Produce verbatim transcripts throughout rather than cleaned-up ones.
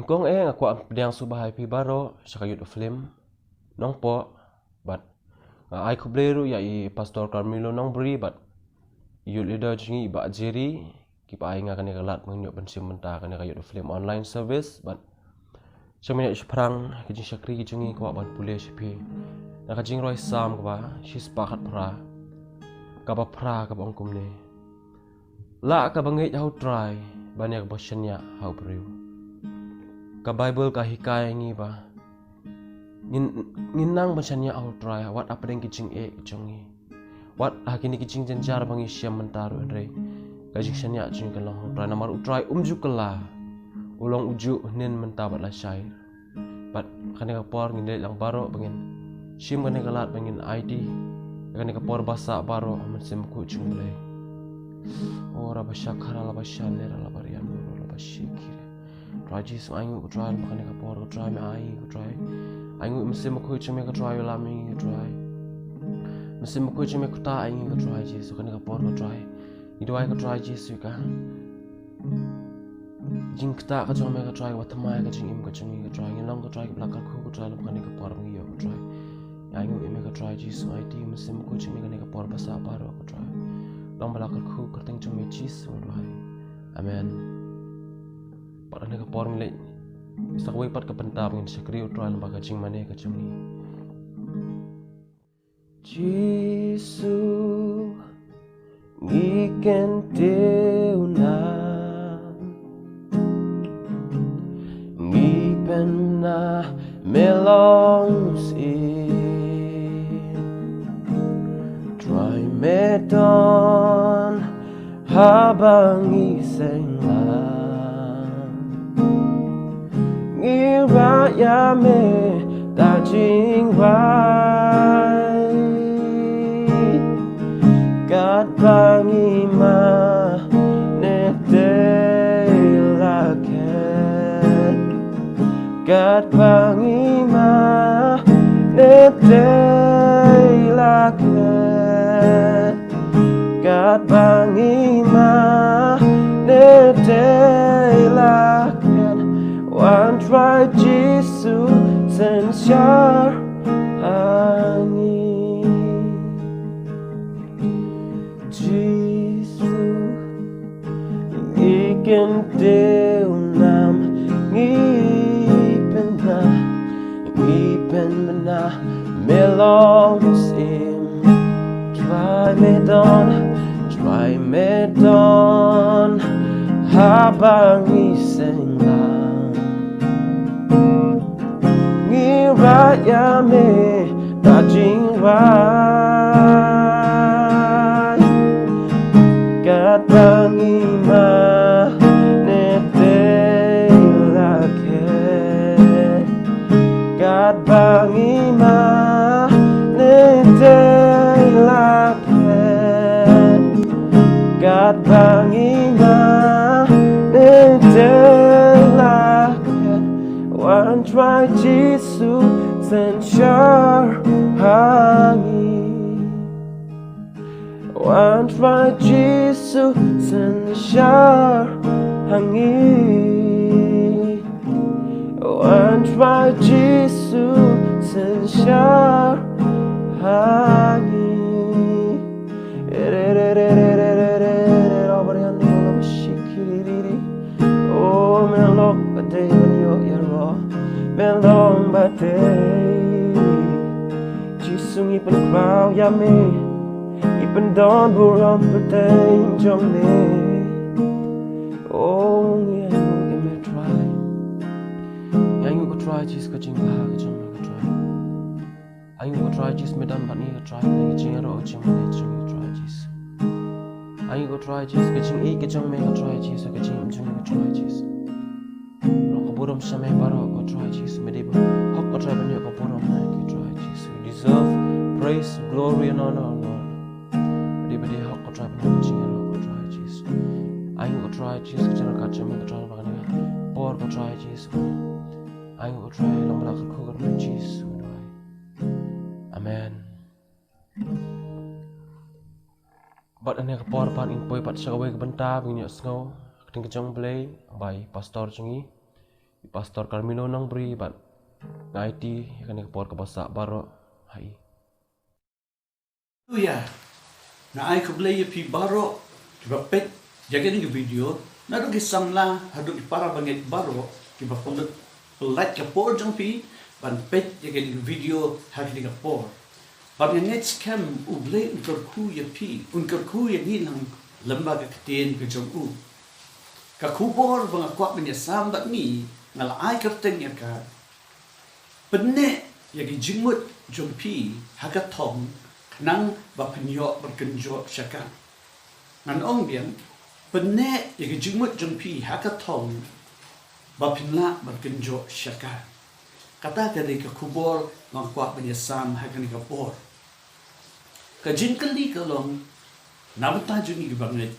Kong eh, nga kwah pdiang sngewbha ïa phi baroh sha ka Youth Film Nongpoh, bad nga ai khublei ruh ïa i Pastor Carmelo Nongbri bad i youth leader jong ngi i Bah Jerry, kiba ai nga kane ka lad ban ïoh ban shim bynta kane ka Youth Film online service, bad sha minot shaphrang ka jingshakri ka jong ngi, kwah ban pule sha phi na ka jingrwai Salm kaba shispah khatphra, kaba phra, kaba ong kumne: Lah kaba ngeit ha U Trai ban ïa kaba shaniah ha u briew. Ka Baibl ka hikai ngi ba ngin, ngin nang ban shaniah ha U Trai wat hapdeng ki jingeh ki jong ngi, wat ha kine ki jingjynjar ba ngi shem mynta ruh, hynrei ka jingshaniah jong ngi kan long ha U Trai, namar U Trai um ju kylla, u long ujuh hynnin mynta bad lashai. Bad kane ka por ngin leit lang baroh ba ngin shim kane ka lad ba ngin aiti kane ka por ba sah baroh ha u Mynsiem Bakhuid jong U Blei. O raba shakara laba shane raba riam ro laba shikira. Trai Jisu, ai nguh ko Trai, lem kane ka por ko Trai, me ai ko Trai. Ai nguh Mynsiem Bakhuid jong me ko Trai, u lam ïa ngi ko Trai. Mynsiem Bakhuid jong me kata ai ngi ko Trai Jisu, kane ka por ko Trai. Ngi duwai ko Trai Jisu ka jingktah ka jong me ko Trai, kaba thymmai ka jingim ka jong ngi ko Trai. Ngi long ko Trai kiba la kyrkhu ko Trai, lem kane ka por ngi ïoh ko Trai. Ai nguh ïa me ko Trai Jisu, aiti Mynsiem Bakhuid jong me kane ka por ba sah baroh ko Trai. Long ba la kyrkhu kyrteng jong me Jisu ngi duwai. Amen. Pat kane ka por ngi leit sa kawei pat ka bynta ba ngin shakri U Trai lyngba ka jingmane ka jong ngi. Jisu, ngi kyntiew na, ngi pynbna me long syiem. Trai me don haba ngi seng lang. Ngi rah ïa me da jingrai. Katba ngi mane dei la khet. Katba ngi mane dei la khet. Katba ngi mane dei la khet. Wan Trai Jisu synshar ha ngi. Jisu, ngi kyntiew na me, ngi pynbna, ngi pynbna me long syiem. Trai me don, Trai me don haba ngi seng lang. Ngi rah ïa me da jingrai. Katba ngi mane dei la khet. Katba ngi mane dei la khet. Katba ngi mane dei la khet. Wan Trai Jisu synshar ha ngi. Wan Trai Jisu synshar ha ngi. Wan Trai Jisu synshar ha ngi. O me long ba dei ban ïoh ïaroh, me long ba dei. Jisu ngi pynpaw ïa me, ngi pyndon burom pyrthei jong me. O ngi ainguh ïa me Trai. Ngi ainguh ko Trai Jisu ka jingbha ka jong me ko Trai. Ainguh ko Trai Jisu me don bad ngi ko Trai, ka jingïaroh ka jingmane jong ngi ko Trai Jisu. Ainguh ko Trai Jisu ka jingïeit ka jong me ko Trai Jisu, ka jingim jong ngi ko Trai Jisu. Long ka burom sha me baroh ko Trai Jisu, me dei ba hok ko Trai ban ïoh ka burom ko Trai Jisu. You deserve praise, glory and honor, Lord. Me dei ba dei hok ko Trai ban ïoh ka jingïaroh ko Trai Jisu. Ainguh ko Trai Jisu ka jingïaroh ka jong me ko Trai ba kane ka por ko Trai Jisu. Ainguh ko Trai long ba la kyrkhu ko Trai Jisu. Amen. Bad ane ka por pat ngin poi pat sha kawei ka bynta ba ngin ïohsngew ka ktien ka jong U Blei bai pastor jong ngi. Pastor Carmino Nongbri bad nga aiti ïa kane ka por kaba sah baroh. Hai. Haleluya. Nga ai khublei ïa phi baroh kiba peit ïa kane ka video, naduh ki samla haduh ki para bangeit baroh kiba pynlut pynlait ka por jong phi ban peit ïa kane ka video ha kane ka por. Bad nga ngeit skhem U Blei un kyrkhu ïa phi, un kyrkhu ïa ngi lang lem bad ka ktien ka jong u. Ka khubor ba nga kwah ban ïasam bad ngi, nga la ai kyrteng ïa ka, pynneh ïa ki jingmut jong phi ha ka thong, khnang ba phin ïoh ban kynjoh sha ka. Ngan ong biang, pynneh ïa ki jingmut jong phi ha ka thong, ba phin lah ban kynjoh sha ka. Kata ka dei ka khubor ba nga kwah ban ïasam ha kane ka por. Ka jingkylli ka long, na bynta jong ngi kiba ngeit,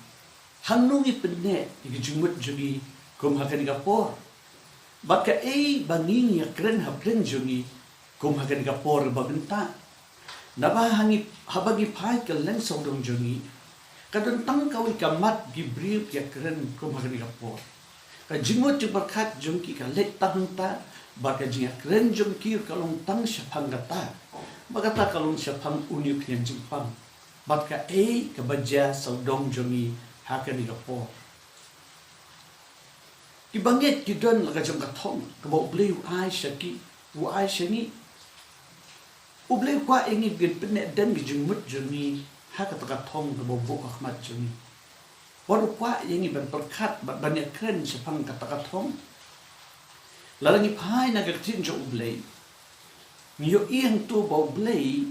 hangno ngi pynneh ïa ki jingmut jong ngi kum ha kane ka por? Bad kaei ba ngi ïakren hapdeng jong ngi kum ha kane ka por ba mynta? Naba ha ngi, haba ngi phai kylleng sawdong jong ngi, ka don tang kawei ka mat ki briew ki ïakren kum ha kane ka por. Ka jingmut jingpyrkhat jong ki ka leit tang hangta, bad ka jingïakren jong ki ka long tang shaphang kata. Bad kata ka long shaphang une u khñiang jingpang. Bad kaei kaba jia sawdong jong ngi ha kane ka por? Kiba ngeit ki don la ka jong ka thong kaba U Blei u ai sha ki, u ai sha ngi. U Blei u kwah ïa ngi ban pynneh dem ki jingmut jong ngi ha kata ka thong kaba u buh ha khmat jong ngi. Bad u kwah ïa ngi ban pyrkhat bad ban ïakren shaphang kata ka thong. Lada ngi phai na ka ktien jong U Blei, ngi ïohi hangto ba U Blei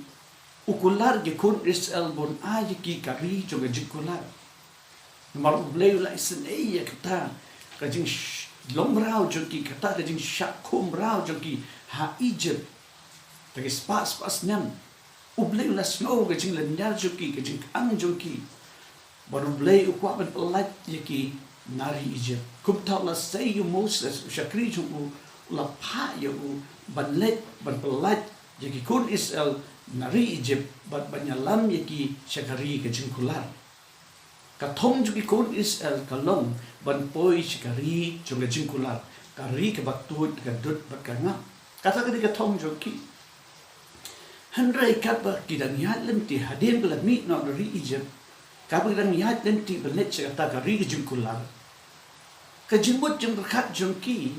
u kular ki khun Israel, bun ai ïa ki ka ri jong ka jingkular. Namar U Blei u la isynei ïa kata ka jinglong mraw jong ki, kata ka jingshah khum mraw jong ki ha Egypt. Te ki spah spah snem U Blei u la sngew ka jinglynñiar jong ki, ka jingkang jong ki. Bad U Blei u kwah ban pyllait ïa ki na ri Egypt. Kumta u la sei ïa u Moses, u shakri jong u, u la phah ïa u ban leit ban pyllait ïa ki khun Israel na ri Egypt, bad ban ïalam ïa ki sha ka ri ka jingkular. Ka thong jong ki khun Israel ka long ban poi sha ka ri jong ka jingkular, ka ri kaba tuid, ka dud bad ka ngap. Kata ka dei ka thong jong ki. Hynrei katba ki dang ïaid lynti, hadien ba la mih noh na ri Egypt, katba ki dang ïaid lynti ban leit sha kata ka ri ka jingkular, ka jingmut jingpyrkhat jong ki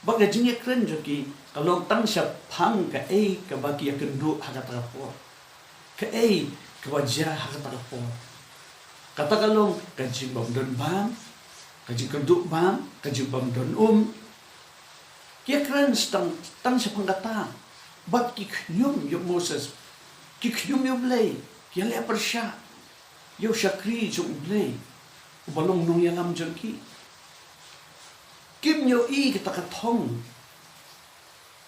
bad ka jingïakren jong ki ka long tang shaphang kaei kaba ki ïakynduh ha kata ka por, kaei kaba jia ha kata ka por. Kata ka long ka jingbym don bam, ka jingkyrduh bam, ka jingbym don um. Ki ïakren tang, tang shaphang kata. Bad ki khñium ïa u Moses, ki khñium ïa U Blei, ki ïaleh pyrshah ïa u shakri jong U Blei uba long nongïalam jong ki. Kim ïohi kata ka thong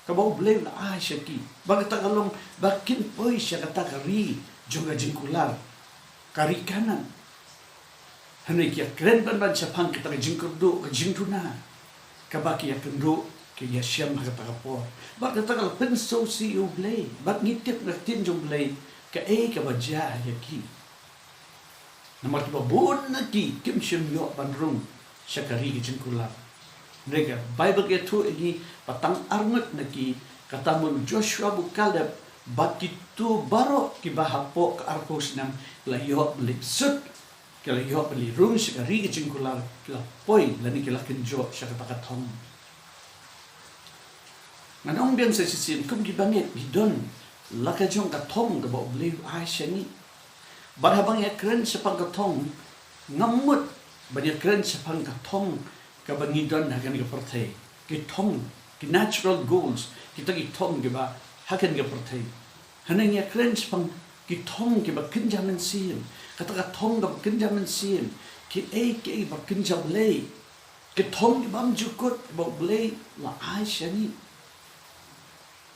kaba U Blei u la ai sha ki, ba kata ka long ba kin poi sha kata ka ri jong ka jingkular, ka ri Kanaan. Hynrei ki ïakren ban ban shaphang kata ka jingkyrduh, ka jingduna kaba ki ïakynduh, ki ïashem ha kata ka por. Bad kata ka la pynsngewsih ïa U Blei. Bad ngi tip na ka ktien jong U Blei kaei kaba jia ïa ki. Namar kiba bun na ki kim shym ïoh ban rung sha ka ri ka jingkular. Hynrei ka Baibl ka ïathuh ïa ngi ba tang arngut na ki, kata mo u Joshua bad u Kaleb, bad kito baroh kiba hapoh ka arphew snem, ki la ïoh ban leit sut, ki la ïoh ban leit rung sha ka ri ka jingkular, ki la poi lane ki la kynjoh sha kata ka thong. Ngan ong biang sa shisien, kum ki bangeit ngi don la ka jong ka thong kaba U Blei u ai sha ngi. Bad haba ngi ïakren shaphang ka thong, ngam mut ban ïakren shaphang ka thong kaba ngi don ha kane ka pyrthei. Ki thong, ki natural goals, kita ki thong kiba ha kane ka pyrthei. Hynrei ngi ïakren shaphang ki thong kiba kynja mynsiem. Kata ka thong kaba kynja mynsiem, kiei kiei ba kynja Blei. Ki thong ki bym jukut ba U Blei la ai sha ngi.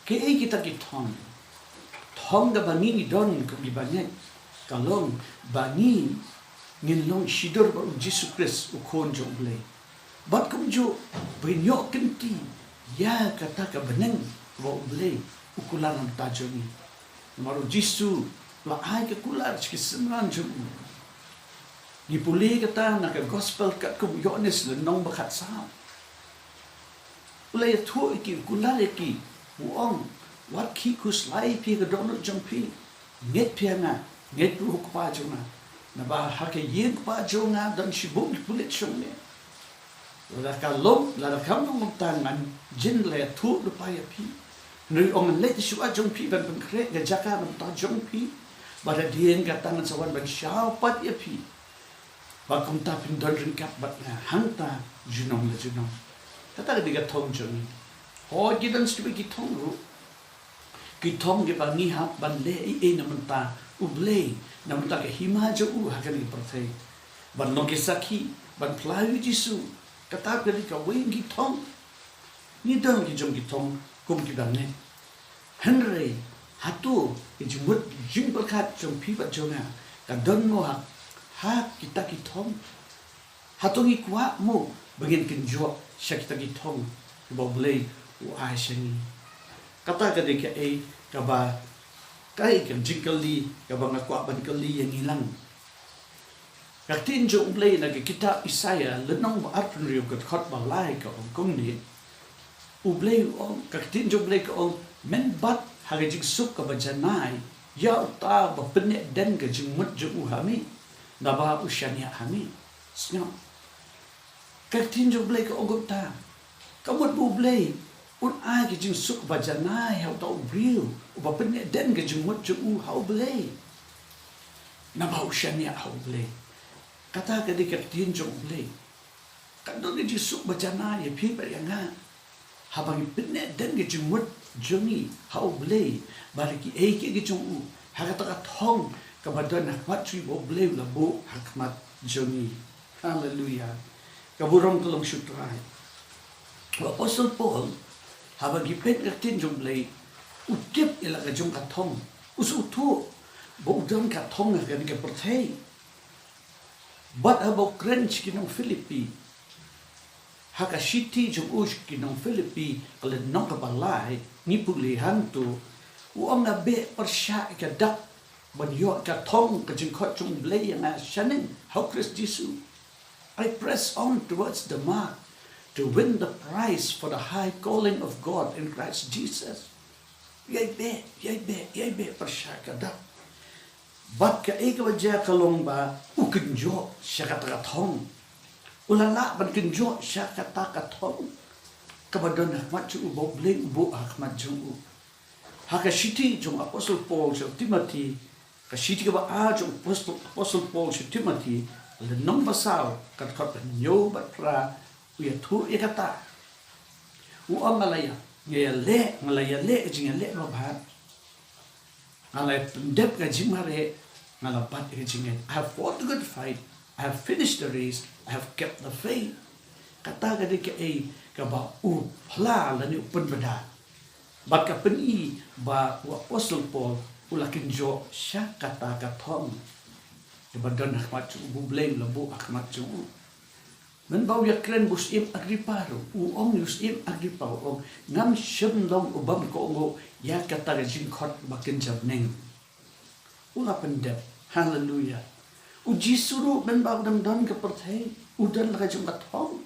Kiei kita ki thong? Thong kaba ngi ngi don kum ki bangeit ka long ba ngi ngin long shibun bad U Jisu Khrist, U Khun jong U Blei. Bad kumjuh ba ngin ïoh kynti ïa kata ka bneng ba U Blei u kular na ka bynta jong ngi. Namar U Jisu la ai ka kular sha ki synran jong u. Ngi pule kata na ka gospel katkum u Ïoannis lynnong ba khatsaw. U la ïathuh ïa ki, u kular ïa ki, u ong, wat khih khuslai phi ha ka dohnud jong phi. Ngeit phi ha nga, ngeit ruh ha u Kpa jong nga. Naba ha ka ïing Kpa jong nga don shibun ki pulit shnong. Lada ka long, lada kam long kumta ngan jin la ïathuh lypa ïa phi. Hynrei u ong ngan leit shuwa jong phi ban pynkhreh ka jaka na bynta jong phi. Bad hadien kata ngan sa wan ban shaw pat ïa phi. Ba kumta phin don ryngkat bad nga hangta junom la junom. Kata ka dei ka thong jong ngi. Hooid, ki don sa kiwei ki thong ruh. Ki thong kiba ngi hap ban leh ei ei na bynta U Blei, na bynta ka hima jong u ha kane ka pyrthei. Ban long ki sakhi, ban phla ïa u Jisu. Kata ka dei kawei ki thong. Ngi don ki jong ki thong kum kiba ngeit. Hynrei hato ki jingmut jingpyrkhat jong phi bad jong nga ka don mo ha, ha kita ki thong? Hato ngi kwah mo ba ngin kynjoh sha kita ki thong kiba U Blei u ai sha ngi? Kata ka dei kaei kaba, kaei ka jingkylli kaba nga kwah ban kylli ïa ngi lang. Ka ktien jong U Blei na ka kitab Isaïah lynnong ba arphew hynriew ka dkhot ba lai ka ong kumne. U Blei u ong, ka ktien jong U Blei ka ong, men bat ha ka jingsuk kaba janai ïa uta uba pynneh den ka jingmut jong u ha me, naba u shaniah ha me. Sngap. Ka ktien jong U Blei ka ong kumta. Ka mut ba U Blei un ai ka jingsuk ba janai ha uta u briew uba pynneh den ka jingmut jong u ha U Blei, naba u shaniah ha U Blei. Kata ka dei ka ktien jong U Blei. Ka don ka jingsuk ba janai ïa phi bad ïa nga haba ngi pynneh den ka jingmut jong ngi ha U Blei bad kiei kiei ki jong u, ha kata ka thong kaba don ha khmat jong ngi ba U Blei u la buh ha khmat jong ngi. Haleluia. Ka burom ka long sha U Trai. U Apostol Paul, haba ngi peit ka ktien jong U Blei, u tip ïa la ka jong ka thong. U sngewthuh ba u don ka thong ha kane ka pyrthei. Bad haba u kren sha ki nong Philippi, ha ka shithi jong u sha ki nong Philippi, ka lynnong kaba lai, ngi pule hangto, u ong, nga beh pyrshah ïa ka dak ban ïoh ka thong ka jingkhot jong U Blei ïa nga shaneng ha U Khrist Jisu. I press on towards the mark to win the prize for the high calling of God in Christ Jesus. Ïai beh, ïai beh, ïai beh pyrshah ïa ka dak. Bad kaei kaba jia ka long ba u kynjoh sha kata ka thong. U la lah ban kynjoh sha kata ka thong kaba don ha khmat jong u, ba U Blei u buh ha khmat jong u. Ha ka shithi jong u Apostol Paul sha u Timothy, ka shithi kaba ar jong u Apostol, Apostol Paul sha u Timothy, lynnong ba saw, ka dkhot ba hynñiew bad phra, u ïathuh ïa kata. U ong, nga la ïa, nga ïaleh, nga la ïaleh ka jingïaleh babha. Nga la pyndep ka jingmareh, nga la bat ka jingngeit. I have fought the good fight, I have finished the race, I have kept the faith. Kata ka dei kaei kaba u phla lane u pynbna. Bad ka pyni ba u Apostol Paul u la kynjoh sha kata ka thong kaba don ha khmat jong u, ba U Blei u la buh ha khmat jong u. Mynba u ïakren bad u syiem Agrippa ruh, u ong ïa u syiem Agrippa, u ong, ngam shym long u bym kohnguh ïa kata ka jingkhot ba kynja bneng. U la pyndep. Haleluia. U Jisu ruh mynba u dang don ha ka pyrthei, u don la ka jong ka thong.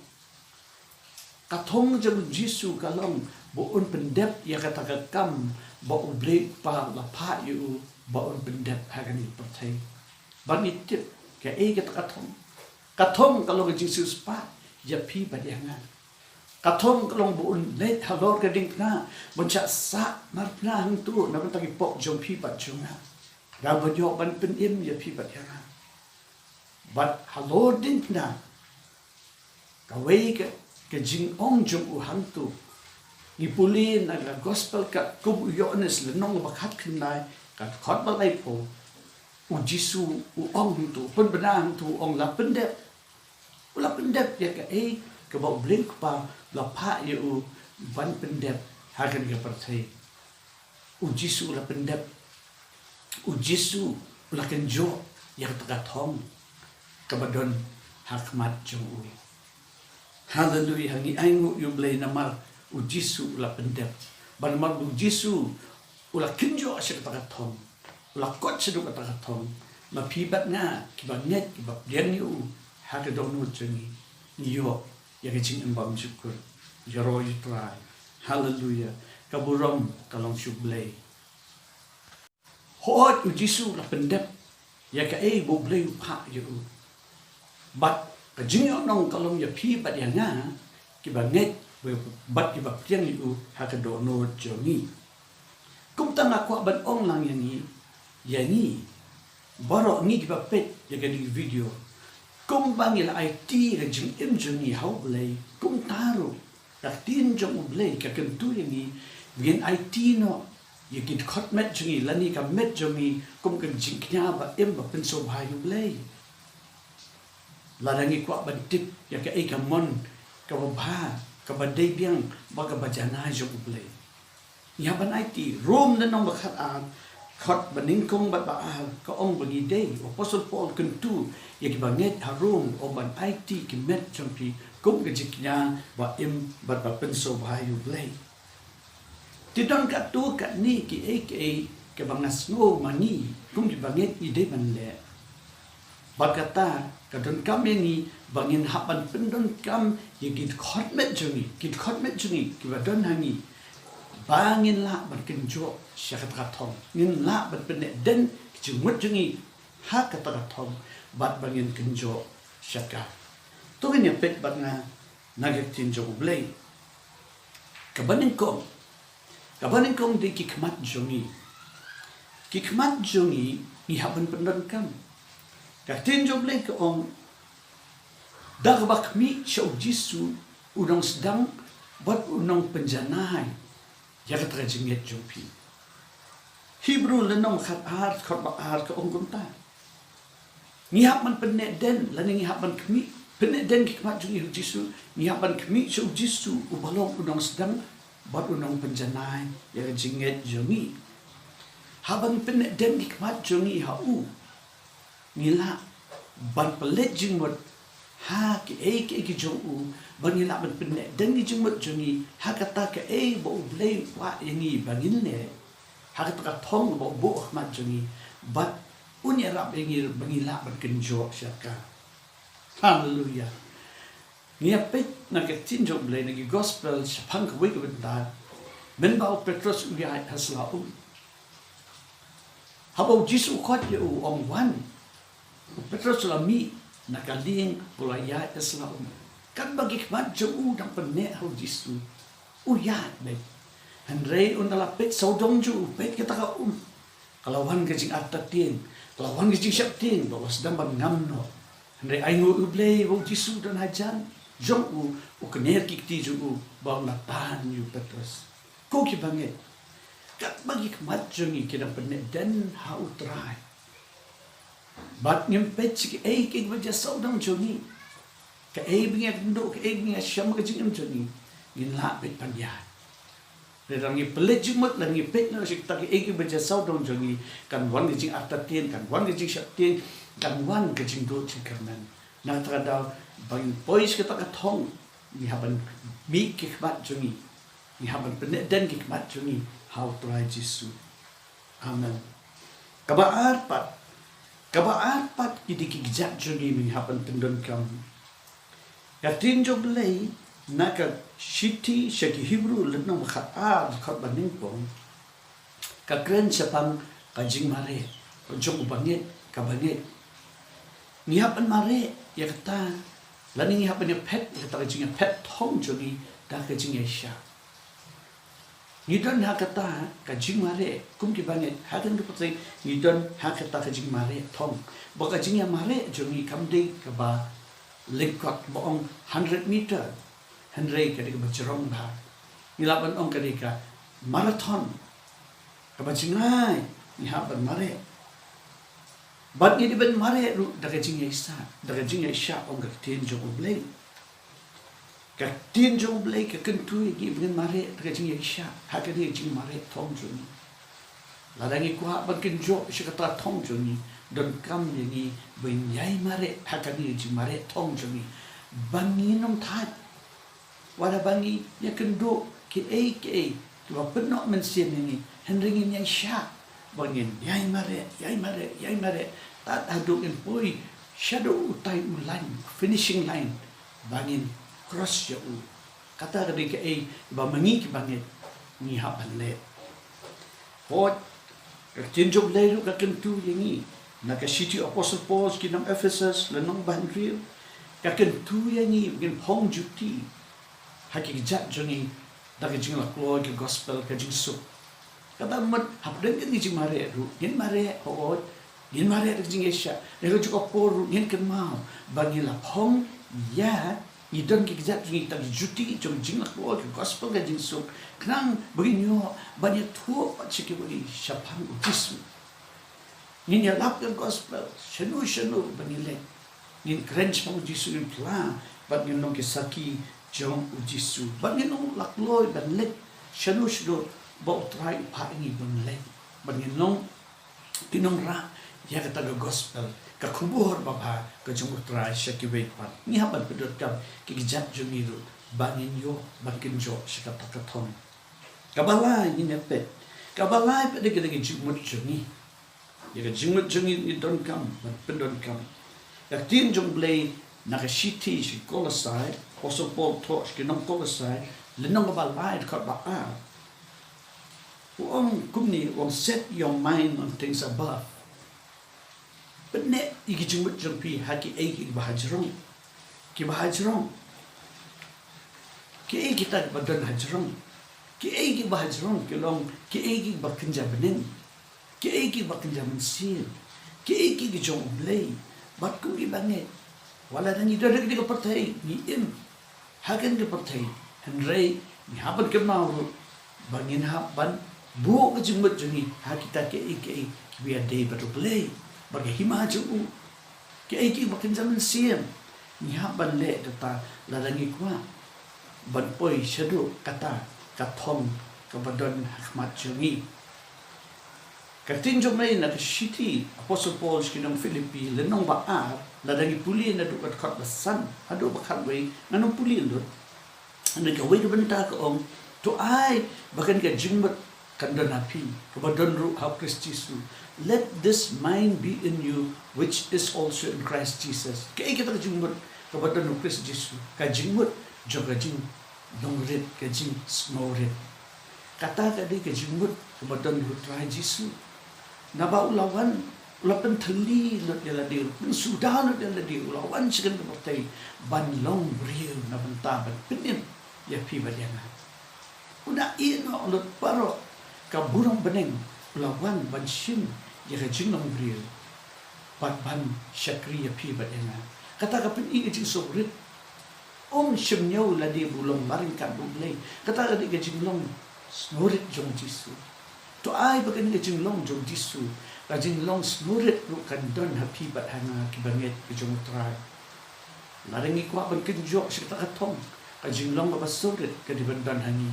Ka thong jong u Jisu ka long ba un pyndep ïa kata ka kam ba U Blei u Kpa u la phah ïa u ba un pyndep ha kane ka pyrthei. Ba ngi tip kaei kata ka thong. Ka thong ka long ka jingsiewspah ïa phi bad ïa nga. Ka thong ka long ba un leit halor ka diengphna ban shah sah marphna hangto na bynta ki pop jong phi bad jong nga. Ruh ban ïoh ban pynim ïa phi bad ïa nga. Bad halor diengphna, kawei ka, ka jingong jong u hangto. Ngi pule na ka gospel katkum u Ïoannis lynnong ba khatkhyndai, ka dkhot ba laiphew. U Jisu u ong hangto, pynbna hangto, u ong, la pyndep. U la pyndep ïa kaei kaba U Blei u Kpa u la phah ïa u ban pyndep ha kane ka pyrthei. U Jisu u la pyndep. U Jisu u la kynjoh ïa kata ka thong kaba don ha khmat jong u. Haleluia, ngi ainguh ïa U Blei namar u Jisu u la pyndep. Bad namar u Jisu u la kynjoh sha kata ka thong, u la kot shaduh kata ka thong, ma phi bad nga kiba ngeit, kiba pdiang ïa u ha ka dohnud jong ngi, ngi ïoh ïa ka jingim bymjukut. Ïaroh ïa u Trai. Haleluia. Ka burom ka long sha U Blei. Hooid, U Jisu u la pyndep ïa kaei ba U Blei u phah ïa u. Bad ka jingïohnong ka long ïa phi bad ïa nga, kiba ngeit bad kiba pdiang ïa u ha ka dohnud jong ngi. Kumta nga kwah ban ong lang ïa ngi, ïa ngi baroh ngi kiba peit ïa kane ka video, kumba ngi la aiti ïa ka jingim jong ngi ha U Blei, kumta ruh ka ktien jong U Blei ka kyntu ïa ngi ba ngin aiti noh ïa ki dkhot met jong ngi lane ka met jong ngi kum ka jingkñia ba im ba pynsngewbha ïa U Blei. Lada ngi kwah ban tip ïa kaei ka mon kaba bha, kaba dei biang bad kaba janai jong U Blei, ngi hap ban aiti. Rom lynnong ba khatar, dkhot ba nyngkong bad ba ar, ka ong ba ngi dei, u Apostol Paul kyntu ïa kiba ngeit ha Rom, u ong ban aiti ki met jong phi kum ka jingkñia ba im bad ba pynsngewbha ïa U Blei. Te don katto katne kiei kiei kiba nga sngew ma ngi kum kiba ngeit ngi dei ban leh. Bad kata ka donkam ïa ngi ba ngin hap ban pyndonkam ïa ki dkhot met jong ngi, ki dkhot met jong ngi kiba don ha ngi, ba ngin lah ban kynjoh sha kata ka thong, ngin lah ban pynneh den ki jingmut jong ngi ha kata ka thong, bad ba ngin kynjoh sha ka. To ngin ïa peit bad nga na ka ktien jong U Blei. Kaba nyngkong, kaba nyngkong dei ki khmat jong ngi. Ki khmat jong ngi ngi hap ban pyndonkam. Ka ktien jong U Blei ka ong, da kaba khmih sha U Jisu u nongsdang bad u nongpynjanai ïa kata ka jingngeit jong phi. Hebru lynnong khatar, dkhot ba ar ka ong kumta. Ngi hap ban pynneh den lane ngi hap ban khmih, pynneh den ki khmat jong ngi ha U Jisu, ngi hap ban khmih sha U Jisu uba long u nongsdang bad u nongpynjanai ïa ka jingngeit jong ngi. Haba ngi pynneh den ki khmat jong ngi ha u, ngi lah ban pynleit jingmut ha kiei kiei ki jong u, bad ngi lah ban pynneh den ki jingmut jong ngi ha kata kaei ba U Blei u kwah ïa ngi ba ngin leh, ha kata ka thong ba u buh ha khmat jong ngi, bad un ïarap ïa ngi ba ngi lah ban kynjoh sha ka. Haleluia. Ngi ïa peit na ka ktien jong U Blei na ki gospel shaphang kawei ka bynta, mynba u Petros u ïaid ha sla um. Haba U Jisu u khot ïa u, u ong wan. U Petros u la mih na ka lieng bad u la ïaid ha sla um. Katba ki khmat jong u dang pynneh ha U Jisu, u ïaid beit. Hynrei ynda la peit sawdong jong u, peit kata ka um, ka la wan ka jingartatien, ka la wan ka jingsheptieng ba u la sdang ban ngam noh. Hynrei ainguh ïa U Blei ba U Jisu u don hajan jong u, u kner ki kti jong u ba un la tan ïa u Petros. Ko kiba ngeit, katba ki khmat jong ngi ki dang pynneh den ha U Trai, bad ngim peit sha kiei kiei kiba jia sawdong jong ngi, kaei ba ngi ïakynduh, kaei ba ngi ïashem ha ka jingim jong ngi, ngin lah beit ban ïaid. Lada ngi pynleit jingmut, lada ngi peit noh sha kita kiei kiei ba jia sawdong jong ngi, kan wan ka jingartatien, kan wan ka jingsheptieng, kan wan ka jingduh jingkyrmen. Na kata ka daw, ba ngin poi sha kata ka thong, ngi hap ban mih ki khmat jong ngi, ngi hap ban pynneh den ki khmat jong ngi ha U Trai Jisu. Amen. Kaba ar pat, kaba ar pat ki dei ki kjat jong ngi ba ngi hap ban pyndonkam. Ka ktien jong U Blei na ka shithi sha ki Hebru lynnong ba khatar, dkhot ba nyngkong, ka kren shaphang ka jingmareh jong u bangeit, ka bangeit. Ngi hap ban mareh ïa kata, lane ngi hap ban ïaphet ïa kata ka jingïaphet thong jong ngi da ka jingïaishah. Ngi don ha kata ka jingmareh, kum ki bangeit ha kane ka pyrthei, ngi don ha kata ka jingmareh thong. Ba ka jingïamareh jong ngi kam dei kaba lyngkot ba ong hundred meter, hynrei ka dei kaba jrong bha. Ngi lah ban ong ka dei ka marathon, kaba jngai, ngi hap ban mareh. Bad ngi dei ban mareh ruh da ka jingïaishah, da ka jingïaishah, ong ka ktien jong U Blei. Ka ktien jong U Blei ka kyntu ïa ngi ba ngin mareh da ka jingïaishah ha kane ka jingmareh thong jong ngi. Lada ngi kwah ban kynjoh sha kata ka thong jong ngi, donkam ïa ngi ban ïai mareh ha kane ka jingmareh thong jong ngi, ba ngin ym thait. Wat haba ngi ïakynduh kiei kiei kiba pynnoh mynsiem ïa ngi, hynrei ngin ïaishah ba ngin ïai mareh, ïai mareh, ïai mareh, tad haduh ngin poi shaduh utai u line, finishing line, ba ngin cross ïa u. Kata ka dei kaei ba ma ngi ki bangeit ngi hap ban leh. Hooid, ka ktien jong U Blei ruh ka kyntu ïa ngi. Na ka shithi Apostle Paul sha ki nong Ephesus, lynnong ba hynriew, ka kyntu ïa ngi ba ngin phong juti ha ki kjat jong ngi da ka jinglaitluid ka gospel, ka jingsuk. Kata mut hapdeng ka jingmareh ruh, ngin mareh, hooid, ngin mareh da ka jingïaishah. Hynrei ka juh ka por ruh ngin kynmaw ba ngi la phong ïa, ngi don ki kjat jong ngi, tang ki juti jong ka jinglaitluid ka gospel, ka jingsuk, khnang ba ngin ïoh ban ïathuh pat sha kiwei shaphang U Jisu. Ngin ïalap ïa ka gospel shano shano ba ngin leit. Ngin kren shaphang U Jisu, ngin phla bad ngin long ki sakhi jong U Jisu, bad ngin long laitluid ban leit shano shano ba U Trai u phah ïa ngi ban leit, bad ngin long ki nongrah ïa kata ka gospel, ka khubor babha ka jong U Trai, sha kiwei pat. Ngi hap ban pyndonkam ki kjat jong ngi ruh ba ngin ïoh ban kynjoh sha kata ka thong. Kaba lai ngin ïa peit, kaba lai pat dei ka dei ka jingmut jong ngi. Ïa ka jingmut jong ngi ngi donkam ban pyndonkam. Ka ktien jong U Blei na ka shithi sha ki Kolosai, Apostle Paul thoh sha ki nong Kolosai, lynnong kaba lai, dkhot ba ar, u ong kumne, u ong, "Set your mind on things above." Pynneh ïa ki jingmut jong phi ha kiei kiei kiba hajrong. Kiba hajrong. Kiei kita kiba don hajrong. Kiei kiba hajrong ki long kiei kiba kynja bneng, kiei kiba kynja mynsiem, kiei ki jong U Blei. Bad kum ki bangeit, wat la ngi don ha kane ka pyrthei, ngi im ha kane ka pyrthei, hynrei ngi hap ban kynmaw ruh ba ngin hap ban buh ka jingmut jong ngi ha kita kiei kiei kiba ïadei bad U Blei, bad ka hima jong u. Kiei kiba kynja mynsiem, ngi hap ban leh kata lada ngi kwah ban poi shaduh kata ka thong kaba don ha khmat jong ngi. Ka ktien jong U Blei na ka shithi Apostle Paul sha ki nong Philippi, lynnong ba ar, lada ngi pule naduh ka dkhot ba san haduh ba khatwei, ngan ym pule lut. Na kawei ka bynta ka ong, "To ai ba kane ka jingmut kan don ha phi, kaba don ruh ha U Khrist Jisu. Let this mind be in you, which is also in Christ Jesus." Kaei kata ka jingmut kaba don ha U Khrist Jisu? Ka jingmut jong ka jinglong rit, ka jingsngewrit. Kata ka dei ka jingmut kaba don ha U Trai Jisu. Naba u la wan, u la pynthylli lut ïa lade, u la pynsuda lut ïa lade, u la wan sha kane ka pyrthei ban long briew na bynta ban pynim ïa phi bad ïa nga. U la ïeh noh lut baroh ka burom bneng, u la wan ban shim ïa ka jinglong briew bad ban shakri ïa phi bad ïa nga. Kata ka pyni ka jingsngewrit. Um shym ñiew lade ba u long marrying kat bad U Blei. Kata ka dei ka jinglong sngewrit jong Jisu. To ai ba kane ka jinglong jong Jisu, ka jinglong sngewrit ruh kan don ha phi bad ha nga ki bangeit ki jong U Trai. Lada ngi kwah ban kynjoh sha kata ka thong, ka jinglong kaba sngewrit ka dei ban don ha ngi.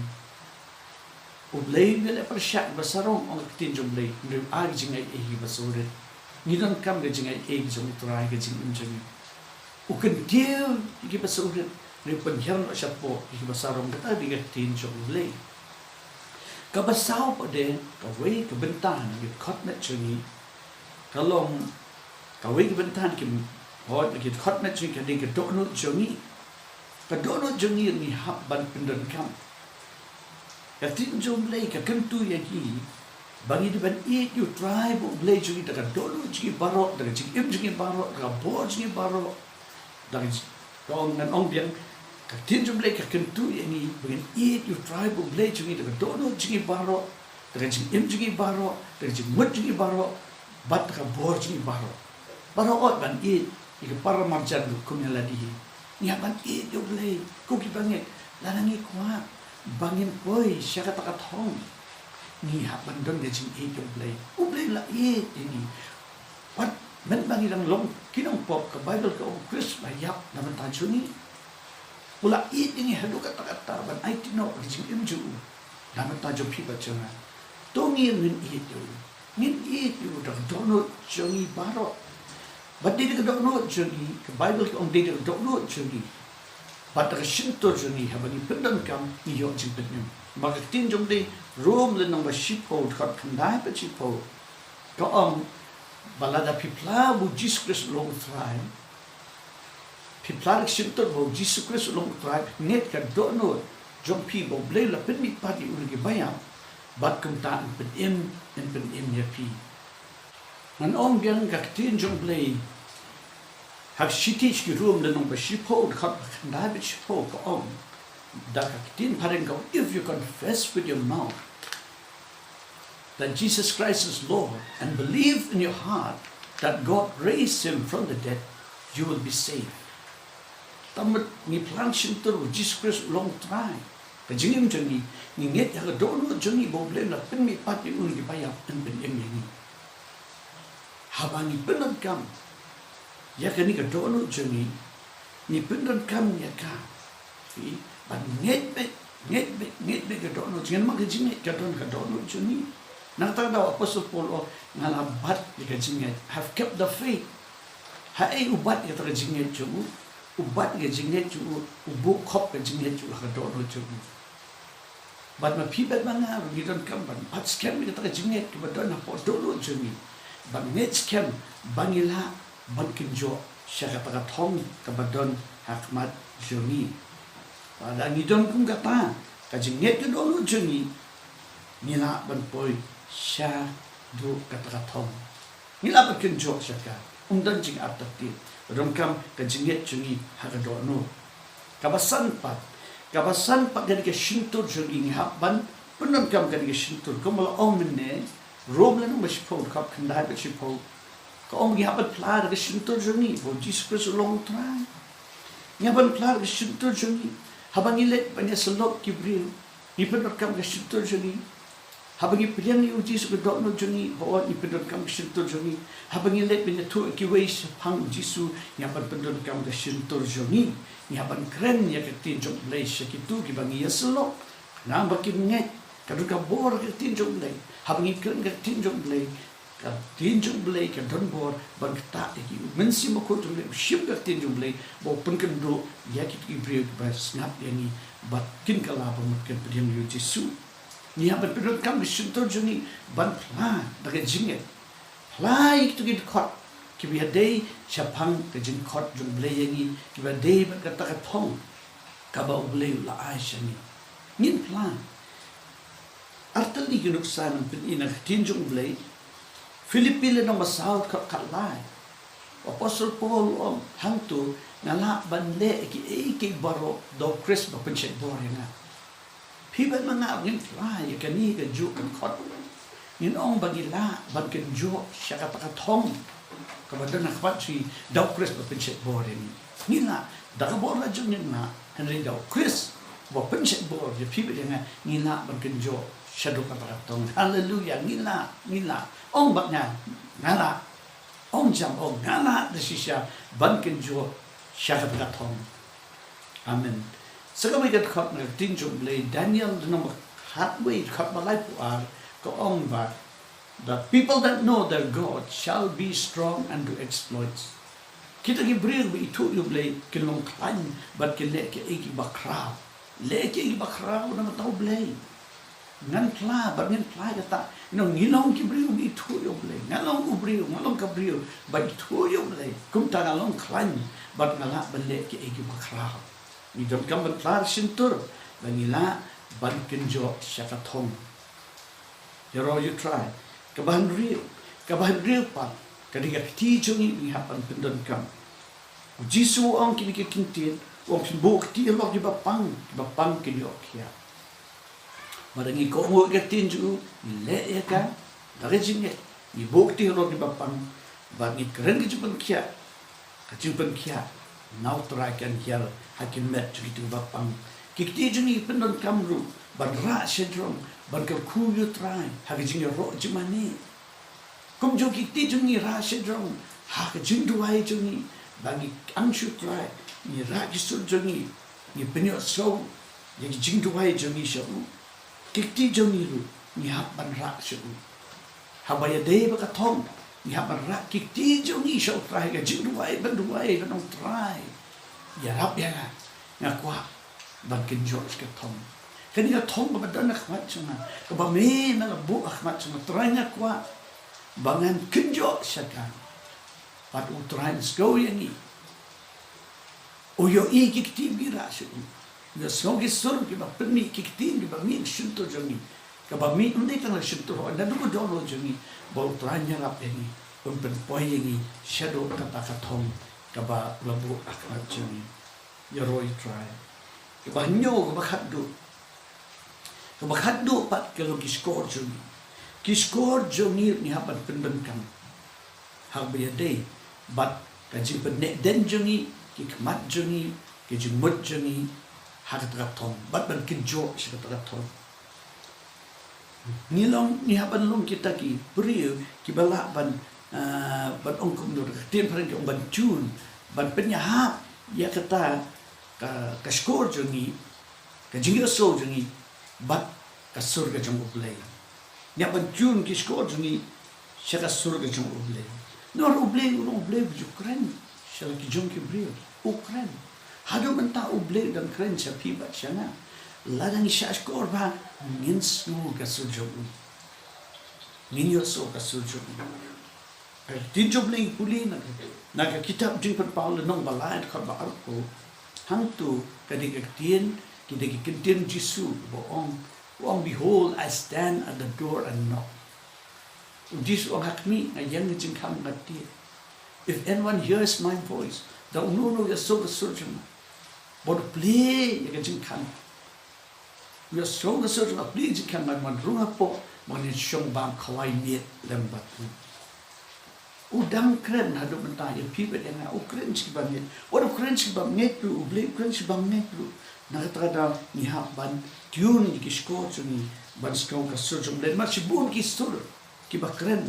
U Blei um leh pyrshah kiba sarong, ong ka ktien jong U Blei, hynrei u ai ka jingaiei kiba sngewrit. Ngi donkam ka jingaiei ka jong U Trai ha ka jingim jong ngi. U kyntiew ïa kiba sngewrit, hynrei u pynhiar noh shapoh ïa kiba sarong, kata dei ka ktien jong U Blei. Kaba saw pat de, kawei ka bynta na ki dkhot met jong ngi, ka long, kawei ka bynta na ki, hooid, na ki dkhot met jong ngi ka dei ka dohnud jong ngi. Ka dohnud jong ngi ngi hap ban pyndonkam. Ka ktien jong U Blei ka kyntu ïa ngi ba ngi dei ban ïeit ïa U Trai bad U Blei jong ngi da ka dohnud jong ngi baroh, da ka jingim jong ngi baroh, da ka bor jong ngi baroh. Da ka jing, ka ong, ngan ong biang, ka ktien jong U Blei ka kyntu ïa ngi ba ngin ïeit ïa U Trai bad U Blei jong ngi da ka dohnud jong ngi baroh, da ka jingim jong ngi baroh, da ka jingmut jong ngi baroh, bad da ka bor jong ngi baroh. Baroh ot ban ïeit ïa ka para marjan ruh kum ïa lade hi. Ngi hap ban ïeit ïa U Blei, ko ki bangeit, lada ngi kwah ba ngin poi sha kata ka thong, ngi hap ban don ka jingïeit ïa U Blei. U Blei u la ïeit ïa ngi. Wat mynba ngi dang long ki nongpop, ka Baibl ka ong U Khrist u la ïap na bynta jong ngi. U la ïeit ïa ngi haduh katta katta ban aiti noh ka jingim jong u na bynta jong phi bad jong nga. To ngin, ngin ïeit ïa u. Ngin ïeit ïa u da ka dohnud jong ngi baroh. Bad dei da ka dohnud jong ngi, ka Baibl ka ong dei da ka dohnud jong ngi bad da ka shyntur jong ngi haba ngi pyndonkam, ngi ïoh jingpynim. Namar ka ktien jong U Blei, Rom lynnong ba shiphew, dkhot khyndai bad shiphew, ka ong ba lada phi phla ba U Jisu Khrist u long U Trai, Phi phla da ka shyntur ba u Jisu Khrist u long u Trai, ngeit ka dohnud jong phi ba U Blei u la pynmihpat ïa u na ki baïap, bad kumta yn pynim, yn pynim ïa phi. Ngan ong biang ka ktien jong U Blei ha ka shithi sha ki Rom lynnong ba shiphew, dkhot ba khyndai bad shiphew ka ong, da ka ktien phareng ka ong, "If you confess with your mouth that Jesus Christ is Lord and believe in your heart that God raised him from the dead, you will be saved." Te mynta ngi phla da ka shyntur ba u Jisu Khrist u long u Trai, ka jingim jong ngi, ngi ngeit ha ka dohnud jong ngi ba U Blei u la pynmihpat ïa u na ki baïap, yn pynim ïa ngi. Haba ngi pyndonkam ïa kane ka dohnud jong ngi, ngi pyndonkam ïa ka, phi, bad ngeit beit, ngeit beit, ngeit beit ka dohnud jong ngi, namar ka jingngeit ka don ha ka dohnud jong ngi. Na kata ka daw u Apostol Paul u ong, "Nga la bat ïa ka jingngeit, have kept the faith." Haei u bat ïa kata ka jingngeit jong u? U bat ïa ka jingngeit jong u, u buh khop ka jingngeit jong u ha ka dohnud jong u. Bad ma phi bad ma nga ruh ngi donkam ban bat skhem ïa kata ka jingngeit kaba don hapoh dohnud jong ngi, ban ngeit skhem ba ngi lah ban kynjoh sha kata ka thong kaba don ha khmat jong ngi. Lada ngi don kum kata ka jingngeit ka dohnud jong ngi, ngi lah ban poi shaduh kata ka thong. Ngi lah ban kynjoh sha ka, ym don jingartatien. Donkam ka jingngeit jong ngi ha ka dohnud. Kaba san pat, kaba san pat, kane ka shyntur jong ngi, ngi hap ban pyndonkam kane ka shyntur. Kumba la ong mynne, Rom lynnong ba shiphew, dkhot khyndai bad shiphew, ka ong ngi hap ban phla da ka shyntur jong ngi ba u Jisu Khrist u long u Trai. Ngi hap ban phla da ka shyntur jong ngi haba ngi leit ban ïasyllok ki briew. Ngi pyndonkam ka shyntur jong ngi. Haba ngi pdiang ïa u Jisu ha ka dohnud jong ngi, ba ngi pyndonkam ka shyntur jong ngi. Haba ngi leit ban ïathuh ïa kiwei shaphang u Jisu, ngi hap ban pyndonkam ka shyntur jong ngi. Ngi hap ban kren ïa ka ktien jong U Blei sha kito kiba ngi ïasyllok, namar ba kim ngeit. Ka don ka bor ka ktien jong U Blei. Haba ngi kren ka ktien jong U Blei, ka ktien jong U Blei ka don bor ban ktah ïa ki. U Mynsiem Bakhuid jong U Blei u shim ka ktien jong U Blei ba u pynkynduh ïa kito ki briew kiba sngap ïa ngi, bad kin kylla ba mut kin pdiang ïa u Jisu. Ngi hap ban pyndonkam ka shyntur jong ngi ban phla da ka jingngeit. Phla ïa kito ki dkhot kiba ïadei shaphang ka jingkhot jong U Blei ïa ngi, kiba dei bad kata ka thong kaba U Blei u la ai sha ngi. Ngin phla. Artylli ki nuksa ngan pyni na ka ktien jong U Blei. Philippi lynnong ba saw, dkhot khatlai. U Apostol Paul u ong hangto, "Nga lah ban leh kiei kiei baroh da u Khrist ba pynshait bor ïa nga." Phi bad ma nga ngin phla ïa kane kajuh ka dkhot. Ngin ong ba ngi lah ban kynjoh sha kata ka thong kaba don ha khmat jong ngi da u Khrist ba pynshait bor ïa ngi. Ngi lah, da ka bor la jong ngi ngim lah, hynrei da u Khrist ba pynshait bor ïa phi bad ïa nga, ngi lah ban kynjoh shaduh kata ka thong. Haleluia, ngi lah, ngi lah. Ong bad nga, nga lah. Ong jam, ong, nga lah da shisha ban kynjoh sha kata ka thong. Amen. Sa kawei ka dkhot na ka ktien jong U Blei, Daniel lynnong ba khatwei, dkhot ba laiphew ar, ka ong ba, "The people that know their God shall be strong and do exploits." Kita ki briew ba ithuh ïa U Blei kin long khlaiñ bad kin leh kiei kiei kiba khraw. Leh kiei kiei kiba khraw na ka bynta U Blei. Ngan phla bad ngin phla ïa kata. You know, ngi long ki briew ba ithuh ïa U Blei. Nga long u briew, nga long ka briew ba ithuh ïa U Blei. Kumta nga long khlaiñ bad nga lah ban leh kiei kiei kiba khraw. Ngi donkam ban phla da ka shyntur ba ngi lah ban kynjoh sha ka thong. Ïaroh ïa U Trai. Kaba hynriew, kaba hynriew pat, ka dei ka kti jong ngi ba ngi hap ban pyndonkam. U Jisu u ong kine ki kyntien, u ong, "Phin buh kti halor kiba pang, kiba pang kin ïoh khiah." Bad ngi kohnguh ïa ka ktien jong u, ngi leh ïa ka da ka jingngeit. Ngi buh kti halor kiba pang bad ngi kren ka jingpynkhiah. Ka jingpynkhiah na U Trai kan hiar ha ki met jong kito kiba pang. Ki kti jong ngi ki pyndonkam ruh ban rah shajrong, ban kyrkhu ïa U Trai ha ka jingïaroh jingmane. Kumjuh ki kti jong ngi rah shajrong ha ka jingduwai jong ngi, ba ngi ang sha U Trai, ngi rah ki sur jong ngi, ngi pynïohsngew ïa ki jingduwai jong ngi sha u. Ki kti jong ngi ruh ngi hap ban rah sha u. Haba ïadei bad ka thong, ngi hap ban rah ki kti jong ngi sha U Trai, ka jingduwai ban duwai, ban ong, Trai, ïarap ïa nga, nga kwah ban kynjoh sha ka thong. Kane ka thong kaba don ha khmat jong nga, kaba me me la buh ha khmat jong nga, Trai, nga kwah ba ngan kynjoh sha ka. Bad U Trai un sngew ïa ngi. U ïohi ki ktien ki rah sha u. U ïohsngew ki sur kiba pynmih, ki ktien kiba mih shyntur jong ngi. Kaba mih ym dei tang la shyntur, hynda naduh ka dohnud jong ngi. Ba U Trai un ïarap ïa ngi, un pynpoi ïa ngi shaduh kata ka thong kaba la buh ha khmat jong ngi. Ïaroh ïa U Trai. Kaba hynñiew, kaba khatduh. Kaba khatduh pat ka long ki shkor jong ngi. Ki shkor jong ngi ngi hap ban pyndonkam ha kaba ïadei bad ka jingpynneh dien jong ngi, ki khmat jong ngi, ki jingmut jong ngi ha kata ka thong, bad ban kynjoh sha kata ka thong. Ngi long, ngi hap ban long kita ki briew kiba lah ban, ah, ban ong kumno, ka ktien phareng ki ong ban tune, ban pynïahap ïa kata ka, ka shkor jong ngi, ka jingïohsngew jong ngi bad ka sur ka jong U Blei. Ngi hap ban tune ki shkor jong ngi sha ka sur ka jong U Blei. Namar U Blei u long U Blei uba ju kren sha la ki jong ki briew. U kren. Haduh mynta U Blei u dang kren sha phi bad sha nga. Lada ngi shah shkor bha, ngin sngew ka sur jong u. Ngin ïohsngew ka sur jong u. Ka ktien jong U Blei ngi pule na, na ka kitab Jingpynpaw lynnong ba lai dkhot ba arphew. Hangto ka dei ka ktien, ki dei ki ktien Jisu ba ong, u ong, "Behold, I stand at the door and knock." U Jisu u ong, "Ha khmih, nga ïeng ha jingkhang, nga tied. If anyone hears my voice," da uno uno u ïohsngew ka sur jong nga, bad u plie ïa ka jingkhang. U ïohsngew ka sur jong nga, plie jingkhang, ngan wan rung hapoh, bad ngan ïashong bam khawai miet lem bad u. U dang kren haduh mynta ïa phi bad ïa nga, u kren sha ki bangeit. Wat u kren sha ki bangeit ruh, U Blei u kren sha ki bangeit ruh. Na kata ka daw ngi hap ban tune ïa ki shkor jong ngi ban sngew ka sur jong U Blei. Namar shibun ki sur kiba kren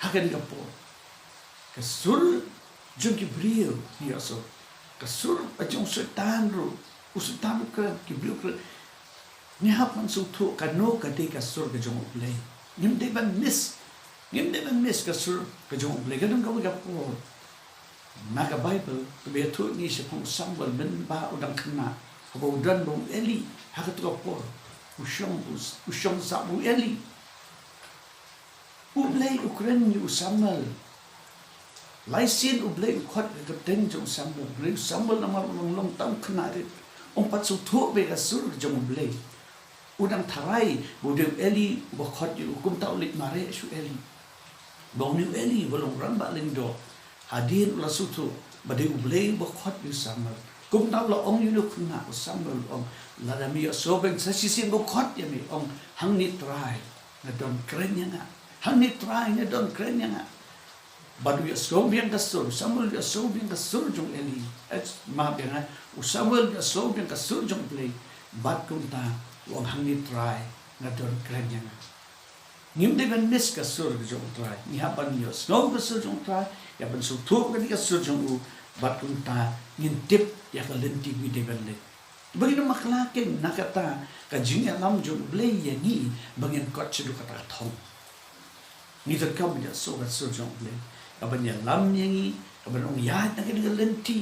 ha kane ka por. Ka sur jong ki briew ngi ïohsngew. Ka sur jong u Soitan ruh, u Soitan u kren, ki briew kren. Ngi hap ban sngewthuh kano ka dei ka sur ka jong U Blei. Ngim dei ban miss. Ngim dei ban miss ka sur ka jong U Blei. Ka don kawei ka por na ka Baibl kaba ïathuh ïa ngi shaphang u Samuel mynba u dang khynnah, haba u don bad u Eli ha kato ka por. U shong, u, u shong sah bad u Eli. U Blei u kren ïa u Samuel. Lai sien U Blei u khot ïa ka kyrteng jong u Samuel. U Blei, u Samuel, namar u long, long tang u khynnah rit. Um pat sngewthuh beit ka sur jong U Blei. U dang tharai ba u dei u Eli uba khot ïa u, kumta u leit mareh sha u Eli. Ba u ong ïa u Eli uba long rangbah lyngdoh. Hadien u la sngewthuh ba dei U Blei uba khot ïa u Samuel. Kumta u la ong ïa u khynnah u Samuel, u ong, "Lada me ïohsngew biang sa shisien ba u khot ïa me, ong, 'Hangne Trai, nga don, kren ïa nga. Hangne Trai, nga don, kren ïa nga.'" Bad u ïohsngew biang ka sur, u Samuel u ïohsngew biang ka sur jong u Eli. Eh, map biang, eh, u Samuel u ïohsngew biang ka sur jong U Blei. Bad kumta u ong, "Hangne Trai, nga don, kren ïa nga." Ngim dei ban miss ka sur ka jong U Trai. Ngi hap ban ïohsngew ka sur jong U Trai, ïa ban sngewthuh kane ka sur jong u, bad kumta ngin tip ïa ka lynti ba ngi dei ban leit. Ba ngin ym bakla keiñ na kata ka jingïalam jong U Blei ïa ngi, ba ngin kot shaduh kata ka thong. Ngi donkam ban ïohsngew ka sur jong U Blei kaban ïalam ïa ngi, kaban ong, "Ïaid na kane ka lynti."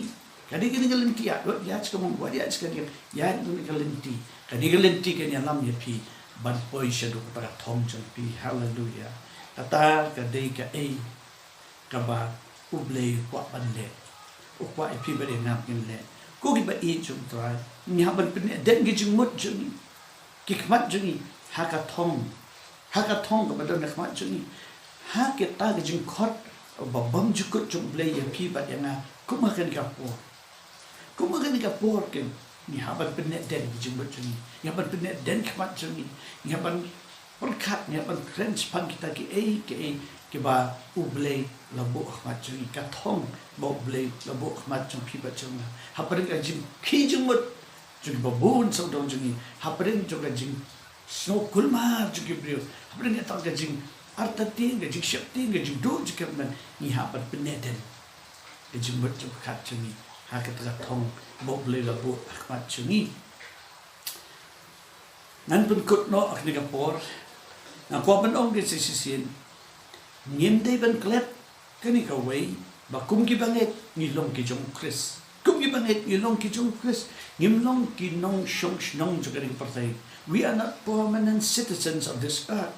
Ka dei kane ka lynti, ïaid, wat ïaid sha ka mong, wat ïaid sha ka diang, ïaid na kane ka lynti. Ka dei ka lynti kan ïalam ïa phi ban poi shaduh kata ka thong jong phi. Haleluia. Kata ka dei kaei kaba U Blei u kwah ban leh. U kwah ïa phi bad ïa nga ngin leh. Ko kiba ïeit jong U Trai, ngi hap ban pynneh dien ki jingmut jong ngi, ki khmat jong ngi ha ka thong, ha ka thong kaba don ha khmat jong ngi, ha kata ka jingkhot ba bymjukut jong U Blei ïa phi bad ïa nga kum ha kane ka por. Kum ha kane ka por keiñ, ngi hap ban pynneh dien ki jingmut jong ngi, ngi hap ban pynneh dien khmat jong ngi, ngi hap ban pyrkhat, ngi hap ban kren shaphang kita kiei kiei kiba U Blei la buh ha khmat jong ngi, ka thong ba U Blei la buh ha khmat jong phi bad jong nga. Hapdeng ka jingkhih jingmut jong kiba bun sawdong jong ngi, hapdeng jong ka jing sngewkulmar jong ki briew, hapdeng kata ka jingartatien, ka jingsheptieng, ka jingduh jingkyrmen, ngi hap ban pynneh dien ka jingmut jingpyrkhat jong ngi ha kata ka thong ba U Blei la buh ha khmat jong ngi. Ngan pynkut noh ha kane ka por. Nga kwah ban ong keiñ sa shisien, ngim dei ban klet kane kawei, ba kum ki bangeit ngi long ki jong U Khrist. Kum ki bangeit ngi long ki jong U Khrist. Ngim long ki nongshong shnong jong kane ka pyrthei. We are not permanent citizens of this earth,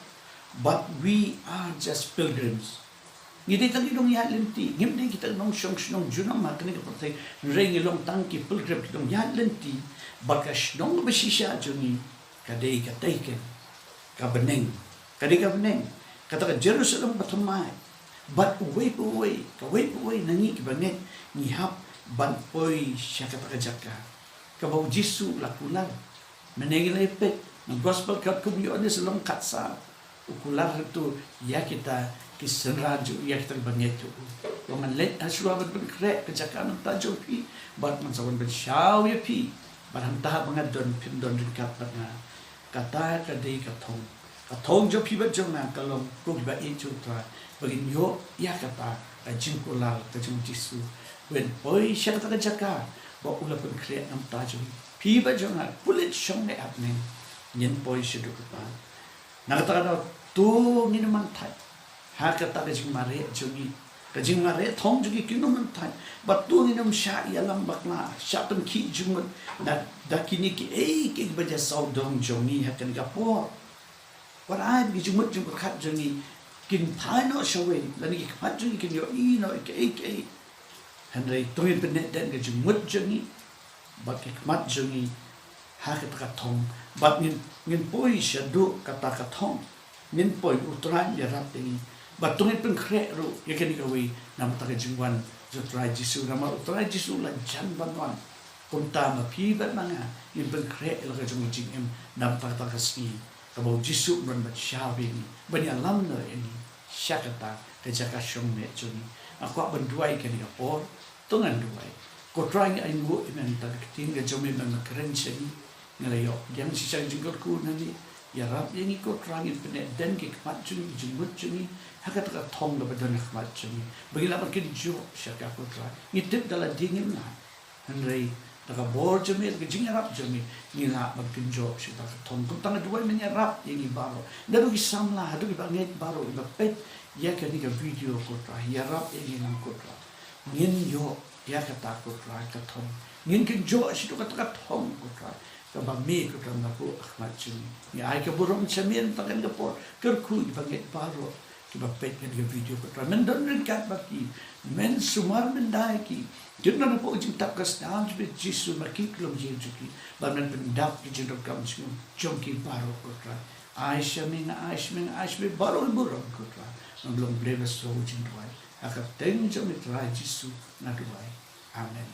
but we are just pilgrims. Ngi dei tang ki nongïaid lynti, ngim dei kita ki nongshong shnong junom ha kane ka pyrthei, hynrei ngi long tang ki pilgrim, ki nongïaid lynti. Bad ka shnong ba shisha jong ngi ka dei katei keiñ, ka bneng. Ka dei ka bneng, kata ka Jerusalem bathymmai. Bad uwei pa uwei, kawei pa uwei na ngi kiba ngeit, ngi hap ban poi sha kata ka jaka kaba u Jisu u la kular. Mynne ngi la peit na gospel katkum u Ïoannis lynnong khatsaw, u kular ruh ïa kita ki synran jong u, ïa kita kiba ngeit ha u. Ba ngan leit ha shuwa ban pynkhreh ka jaka na bynta jong phi, bad ngan sa wan ban shaw ïa phi. Bad hangta ba nga don, phin don ryngkat bad nga. Kata ka dei ka thong. Ka thong jong phi bad jong nga ka long ko kiba ïeit jong u Trai, ba ngin ïoh ïa kata ka jingkular ka jong u Jisu, ban poi sha kata ka jaka ba u la pynkhreh na bynta jong phi bad jong nga. Pulit shong ne hapdeng, ngin poi shaduh kata. Na kata ka daw, to ngin ym man thait ha kata ka jingmareh jong ngi. Ka jingmareh thong jong ngi kin ym man thait. Bad to ngin ym shah ïalam bakla, shah pynkhih jingmut na da kine kiei kiei kiba jia sawdong jong ngi ha kane ka por. Wat ai ba ki jingmut jingpyrkhat jong ngi kin phai noh shawei, lane ki khmat jong ngi kin ïohi noh ïa kiei kiei. Hynrei to ngin pynneh dien ka jingmut jong ngi bad ki khmat jong ngi ha kata ka thong, bad ngin, ngin poi shaduh kata ka thong. Ngin poi, u Trai un ïarap ïa ngi. Bad to ngin pynkhreh ruh ïa kane kawei na bynta ka jingwan jong u Trai Jisu, namar u Trai Jisu u la jan ban wan. Kumta ma phi bad ma nga ngin pynkhreh ïa la ka jong ka jingim na bynta kata ka sngi kaba u Jisu un wan ban shaw ïa ngi, ban ïalam noh ïa ngi sha kata ka jaka shong miet jong ngi. Nga kwah ban duwai kane ka por. To ngan duwai. Ko Trai, ngi ainguh ïa me na ka ktien ka jong me ba me kren sha ngi. Ngi la ïoh pdiang shisha ka jingkyrkhu nangne. Ïarap ïa ngi ko Trai, ngin pynneh dien ki khmat jong ngi, ki jingmut jong ngi ha kata ka thong kaba don ha khmat jong ngi, ba ngin lah ban kynjoh sha ka ko Trai. Ngi tip da lade ngim lah, hynrei da ka bor jong me, da ka jingïarap jong me, ngi lah ban kynjoh sha kata ka thong. Kumta nga duwai men ïarap ïa ngi baroh, naduh ki samla haduh kiba ngeit baroh, kiba peit ïa kane ka video ko Trai. Ïarap ïa ngi lang ko Trai. Ngin ïoh ïa kata ko Trai ka thong. Ngin kynjoh shaduh kata ka thong ko Trai, kaba me ko Trai me la buh ha khmat jong ngi. Ngi ai ka burom sha me na kane ka por. Kyrkhu ïa kiba ngeit baroh, kiba peit kane ka video ko Trai. Men don ryngkat bad ki, men sumar men da ïa ki. Kin don hapoh ka jingtap ka snam jong me Jisu, ma ki khlem jingim jong ki, bad men pyndap ki jingdonkam jong ki baroh ko Trai. Ai sha me, nga ai sha me, nga ai sha me baroh ki burom ko Trai. Ngan long Blei ba sngewbha jingduwai. Ha ka kyrteng jong me Trai Jisu nga duwai. Amen.